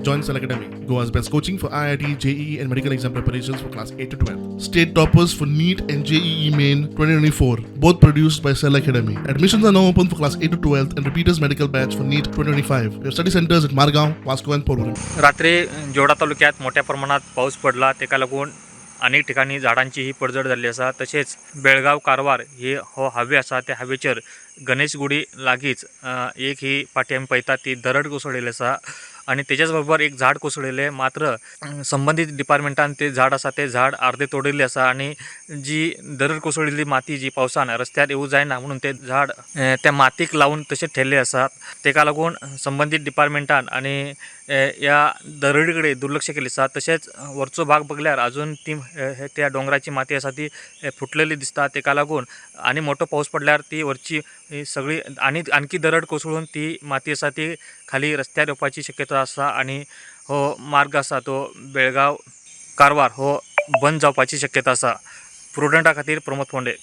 Join Cell Academy, Goa's best coaching for IIT, JEE, and medical exam preparations for class 8 to 12. State toppers for NEET and JEE Main 2024, both produced by Cell Academy. Admissions are now open for class 8 to 12 and repeaters medical batch for NEET 2025. We have study centers at Margao, Vasco, and Porvorim. रात्री जोडा तालुक्यात मोठ्या प्रमाणात पाऊस पडला. तेका लागून अनेक ठिकाणी झाडांची ही पडझड जाल्ली आसा. तशेंच बेळगांव कारवार ही हो हायवे आसा, त्या हायवेचेर गणेशगुडी लागींच एक ही पाटी आमी पळयतात ती दरड कोसळिल्ली आसा आनी तेच्याच बरोबर एक झाड कोसळिल्लें. मात्र संबंदीत डिपार्टमेंटान ते झाड आसा ते झाड अर्दे तोडिल्लें आसा आनी जी दरड कोसळिल्ली माती जी पावसान रस्त्यार येवूं जायना म्हणून ते झाड त्या मातीक लावून तशें ठेयल्लें आसा. तेका लागून संबंदीत डिपार्टमेंटान आनी ह्या दरडी कडेन दुर्लक्ष केल्लें आसा. तशेंच वरचो भाग बगल्यार अजून ती त्या दोंगराची माती आसा ती फुटलेली दिसता. तेका लागून आनी मोठो पावस पडल्यार ती वरची ही सगळी आनी आणखी दरड कोसळून ती माती आसा ती खाली रस्त्यार येवपाची शक्यता आसा आनी हो मार्ग आसा तो बेळगांव कारवार हो बंद जावपाची शक्यता आसा. प्रुडंटा खातीर प्रमोद फोंडे.